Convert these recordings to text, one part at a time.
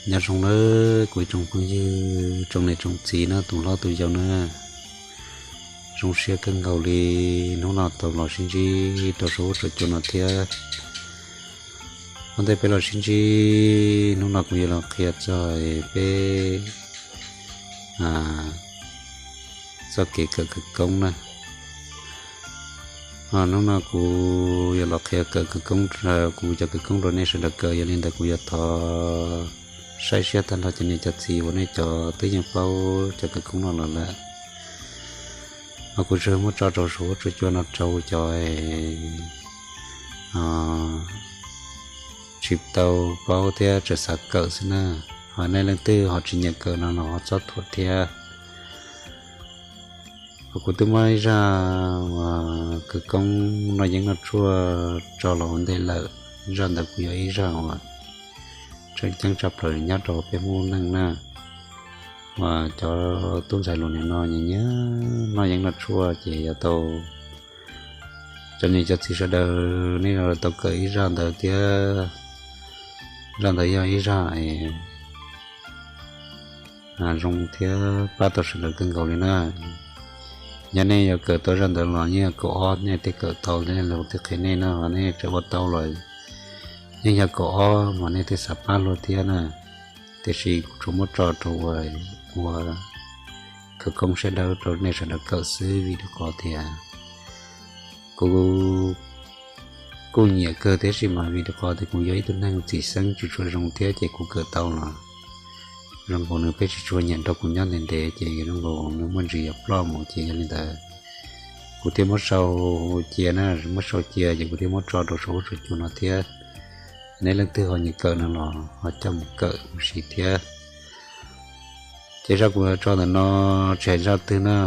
Nyob zoo nawb kuv ib tsoom phooj ywg, tsoom niam tsoom txiv na, tus hlob tus yau na. Zoo siab kawg nkaus li hnub no tau los sib ntsib rau saum huab saum cua no thiab. Ua ntej peb los sib ntsib, hnub no kuv yuav los qhia txog peb txoj kev kawm khawv koob na. Hnub no kuv yuav los qhia kawm khawv koob, kuv cov khawv koob rau nej sawv daws kawm. Yog li ntawd kuv yuav thov saib siab tag nrho cov niam cov txiv uas nej cov twb yeej paub cov khawv koob no los lawm. Mas kuv tsuas muab tso rau saum huab saum cua no rau cov tsis tau paub thiab tseem xav kawm xwb na. Ho nej leej twg ho tsis nyiam kawm no los ho txhob thuam thiab. Kuv twb muab ib zaj uas khawv koob noj yeeb noj tshuaj tso los ua ntej lawm. Zaj ntawd kuj yog ib zaj uas tseem ceeb tshaj plaws nyob rau peb Hmoob neej na. Uas cov tub ntxhais los nim no nyiam nyiam noj yeeb noj tshuaj ces yuav tau, cov niam cov txiv sawv daws nej tau kawm ib zaj ntawd thiab. Zaj ntawd yog ib zaj zoo thiab pab tau sawv daws kawg nkaus li na. Yog nej yuav kawm tau zaj ntawd los yeej yog kaum ob nej thiaj kawm tau, nej los thiaj qhia nej na. Ho nej tseem ua tau los yeej yog kaum ob mas nej thiaj xav pab luag thiab na. Tiam sis kuv tsuas muab tso rau ua khawv koob sab dawb rau nej sawv daws kawm xwb, vim rau qhov tias kuv kuj nyiam kawg thiab, tab sis mas vim rau qhov tias kuv yog ib tug neeg txim xeeb tsis tshua zoo thiab ces kuv kawm tau los zoo nkaus nws pheej tsis tshua nyiam nrog kuv nyob ntev ntev ces zoo nkaus nws muaj ntsis yuav ploj mus. Ces yog li ntawd kuv thiaj muab sau cia na, muab sau cia ces kuv thiaj muab tso rau saum huab saum cua no thiab. Nej leej twg ho nyiam kawm no los ho coj mus kawm mus siv thiab. Ces zaj kuv tso ntawm no tsis hais zaj twg na,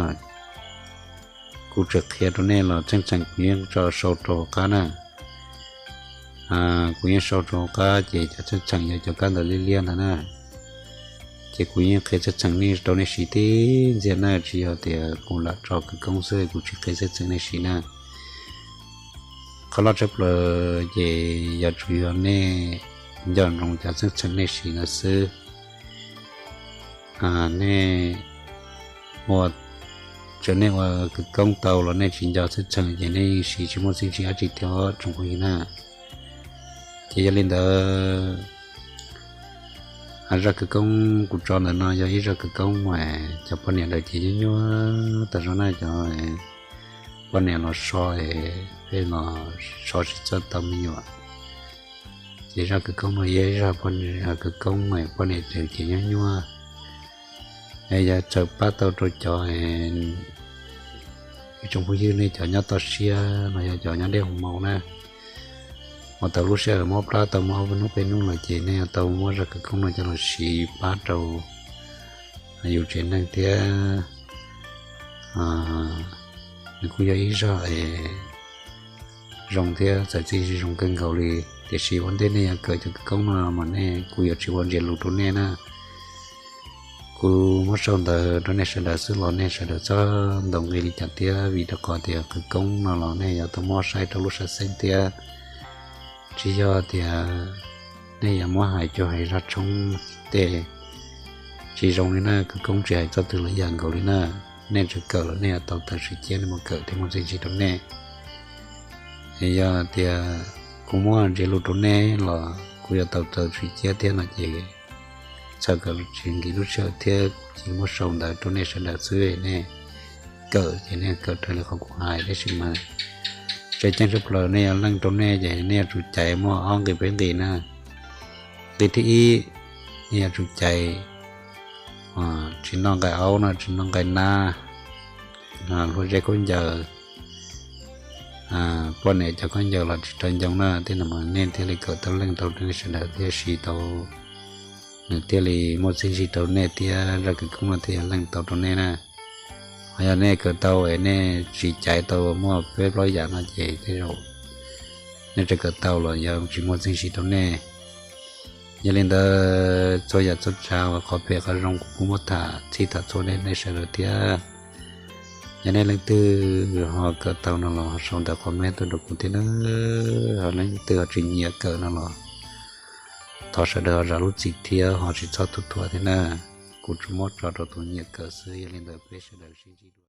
kuv tseem qhia rau nej los tseem ceeb kuv yeej tso sau rau hauv qab na. Kuv yeej sau rau hauv qab ces cov tseem ceeb yog cov kab ntawv liab liab ntawd na. Ces kuv yeej qhia tseem ceeb nej rau nej siv tib ntxiag na, tsis yog tias kuv lam tso khawv koob xwb kuv tsis qhia tseem ceeb nej siv na. Qhov loj tshaj plaws ces yog tsuas yog nej nco ntsoov cov tseem ceeb nej siv ntawd xwb. Nej ua, txawm nej ua khawv koob tau los nej tsis nco tseem ceeb ces nej yeej siv tsis muaj txiaj ntsig dab tsi thiab tsoom phooj ywg na. Ces yog li ntawd, zaj khawv koob kuv tso ntawm no yog ib zaj khawv koob mas cov poj niam lawv ces nyuaj nyuaj tag zog na, cov poj niam los so, peb los so tsis txawj tau me nyuam. Ces zaj khawv koob no yog ib zaj khawv koob mas poj niam lawv ces nyuaj nyuaj. Yog txawm pab tau rau cov ib tsoom phooj ywg nej cov nyob toj siab los yog cov nyob deb hauv maus na, ua tau lub sij hawm mob plab tau mob ob peb hnub peb hnub lawm ces nej yuav tau muab zaj khawv koob no coj los siv pab rau yus tsev neeg thiab. Nws kuj yog ib zaj zoo thiab txawm txij zoo kawg nkaus li. Tiam sis ua ntej nej yuav kawm cov khawv koob no mas nej, kuv yuav tsis ua ntsia lus rau nej na. Kuv muab sau ntawv rau nej sawv daws xwb los nej sawv daws txhob ntaus nqi li cas thiab, vim rau qhov tias khawv koob no los nej yuav tau muab saib rau lub sam xeeb thiab. Tsis yog tias nej yuav muab hais cuag hais zaj tshoob tej tsis zoo li na. Khawv koob tsis hais txoj twg los yog nkaus li na. Nej tseem kawm los nej yuav tau tawm tswv ciab nej mus kawm thiaj muaj txiaj ntsig rau nej. Yog tias kuv muab ntsia lus rau nej los kuv yuav tau tawm tswv ciab thiab no ces txhawm kom tsis nkim lub sij hawm thiab kuv cia li muab sau ntawv rau nej sawv daws xwb. Nej kawm ces nej kawm raws li qhov kuv hais, tab sis mas tseem ceeb tshaj plaws nej yuav leej rau nej ces nej yuav tsum caiv muaj ob nqi peb nqi na. Nqi thib ib, nej yuav tsum caiv tsis noj nqaij aub no, tsis noj nqaij nab, hlua zeb khaub ncaws, poj niam cov khaub ncaws los tsis raws ncoo na. Tej no mas nej thiaj li kawm tau leej tau rau nej sawv daws thiaj siv tau, nws thiaj li muaj txiaj ntsig rau nej thiab zaj khawv koob no thiaj yog leej tau rau nej na. Ho yog nej kawm tau es nej tsis caiv tau muaj peb plaub yam no ces tej zaum nej tseem kawm tau los yog tsis muaj txiaj ntsig rau nej. Yog li ntawd txhua yam txhua tsav uas qhov phem qhov zoo kuv kuj muab tham txhij tham txhua nej sawv daws thiab. Yog nej leej twg ho kawm tau no los sau ntawv comment tuaj rau kuv thiab na. Ho leej twg ho tsis nyiam kawm no los Thov sawv daws ho zam lub txim thiab ho tsis txhob tu thuam thiab na. Kuv tsuas muab tso rau tus nyiam kawm xwb, yog li ntawd peb sawv daws sib ntsib dua.